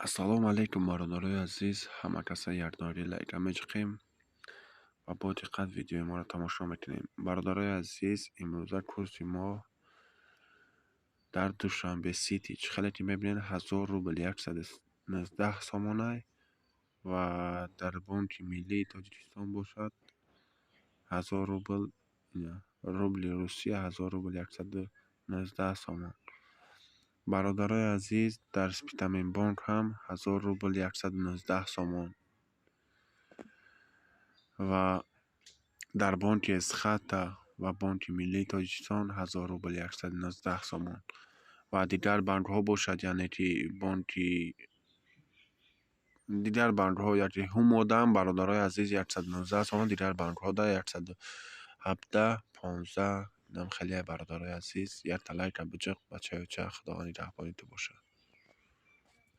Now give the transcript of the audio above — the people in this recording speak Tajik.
Ассалому алайкум, бародарои азиз, ҳама каса якдорӣ лайка меҷиқем ва бо диққат видеои моро тамошо мекунем. Бародарои азиз, имрӯза курси мо дар Душанбе Сити чӣ хеле ки мебинед, 1000 рубл 119 сомонай ва дар Бонки Миллии Тоҷикистон бошад, 1000 рубл, рубли Русия, 1000 рубл 119 сомон. Бародарои азиз, дар Спитаменбонк ҳам 1000 рубл 119 сомон ва дар бонки Эсхата ва Бонки Миллии Тоҷикистон 1000 рубл 119 сомон ва дигар банкҳо бошад, яъне ки бонки дигар банкҳо, яке Ҳумодам, бародарои азиз, 119 сомон, дигар банкҳода 117, 15 инам хеле. Бародарои азиз, якта лайка биҷиқ, бачаёча, Худованд нигаҳбони ту бошад.